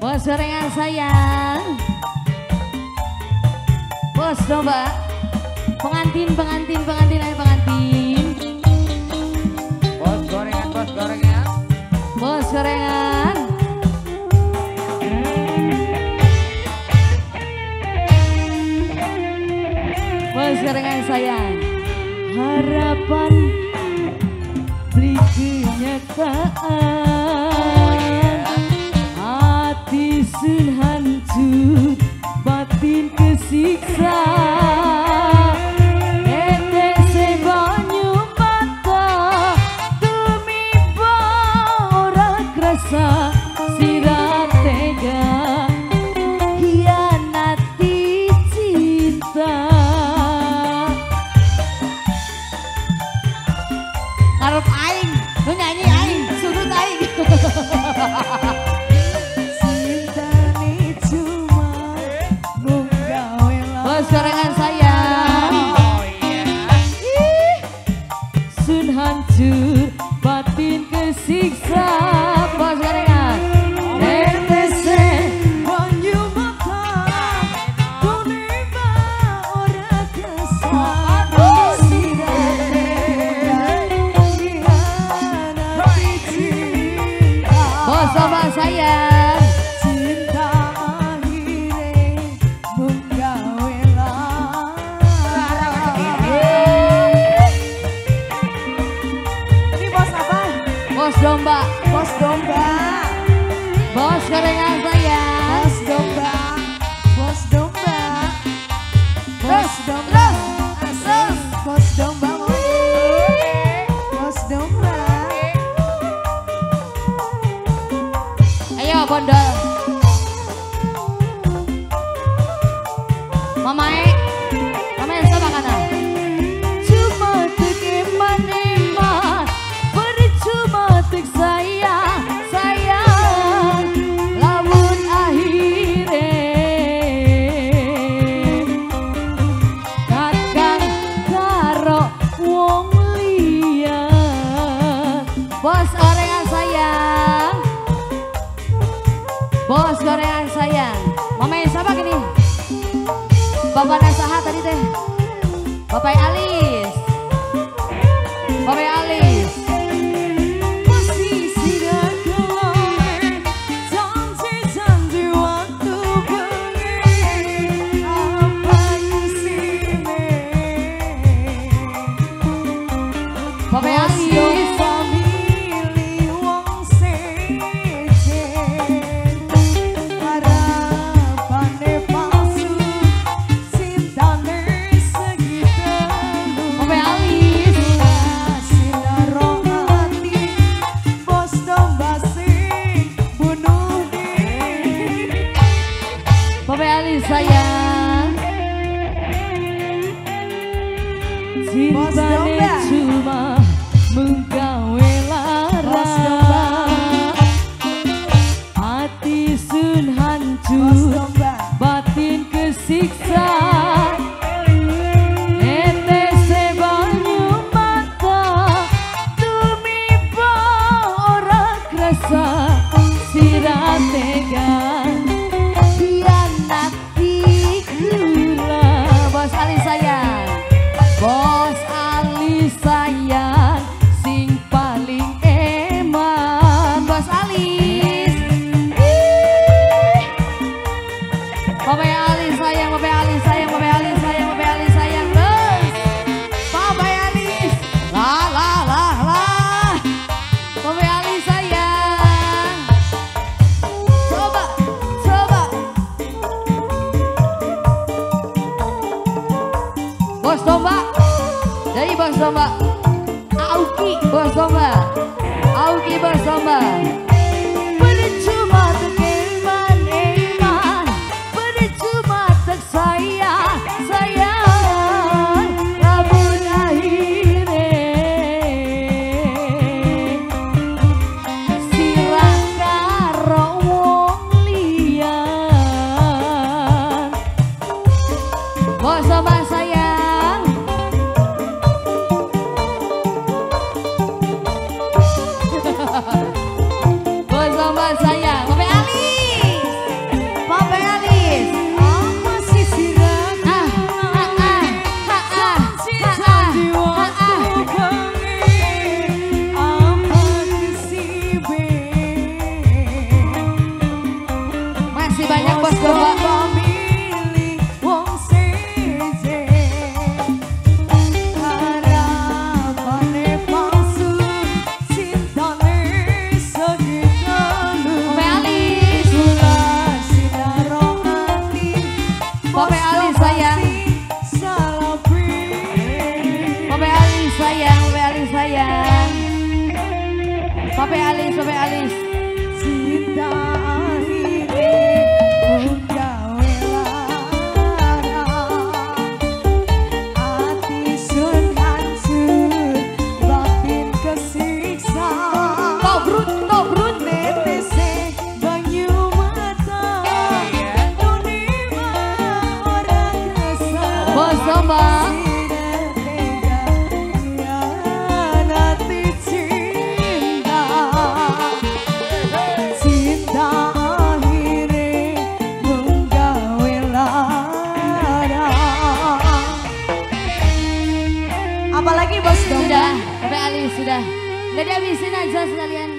Bos gorengan sayang. Bos domba. Pengantin, pengantin, pengantin, ayo pengantin. Bos gorengan, bos gorengan. Bos gorengan. Bos gorengan sayang. Harapan beli kenyataan. Hati sun hancur, batin kesiksa. Netese banyu mata, tumiba ora krasa, sira tega hianati cinta. Karep aing, lu nyanyi aing, surut aing. Bos gorengan sayang. Oh iya. Ih, sun hancur, batin kesiksa. Bos gorengan. Netese banyu mata, tumiba ora krasa, sira tega hianati cinta. Bos domba sayang. Cinta akhire mung gawe lara. Ini bos apa? Bos domba. Bos domba. Bos gorengan sayang. Bos domba. Bos domba. Bos domba. Asik. Bos domba. Bos domba. Ayo bondol. Mamae, mamae sama kanan. Cuma tek eman-eman, percuma tek sayang, sayang. Lamun akhire kakang karo wong liya. Bos gorengan sayang. Bos gorengan sayang. Mamae siapa gini? Bapak Nasaha tadi teh. Bapak Alis. Bapak Alis. Posisi dagelane, janji-janji waktu bengi, apa isine? Bapak Alis. Milih wong sejen, harapane palsu, cintane segitelu. Bapak Alis. Sinaro hati, bos domba sing bunuh diri. Bapak Alis sayang. Bos Cintane domba. cuma menggawe lara. Bos domba. Hati sun Bos hancur, domba. batin kesiksa. Netese banyu mata, tumiba ora krasa, sira tega hianati kula. Bos Ali sayang, Bos Ali sayang, sing paling eman. Bos Alis. Ih. Bapak Ali sayang, Bapak Ali sayang, Bapak Ali sayang, Bapak Ali sayang. Terus. Bapak Alis. La la la la. Bapak Ali sayang. Coba, coba. Bos domba. Jadi bos domba. Auki bos domba. Auki bos domba. Percuma tek eman-eman, percuma tek sayang, sayang. Lamun akhire sira karo wong liya. Bos domba sayang. Bos Domba. Milih wong siji. Harapane palsu, cintane segitelu. Pope Alis. Gula sinaro ati. Pope Alis sayang. Salah pilih. Pope Alis sayang, Pope Alis sayang. Pope Alis, Pope Alis. Cinta akhire mung gawe lara. Ati sun hancur, batin kesiksa. Tobrut, tobrut. Netese banyu mata, nunima ora kerasa. Bos Domba. Sing tega nyianati cinta. Cinta akhire mung gawe lara. Apalagi Bos Domba. Sudah, Pope Alis sudah. Udah dihabisin aja sekalian.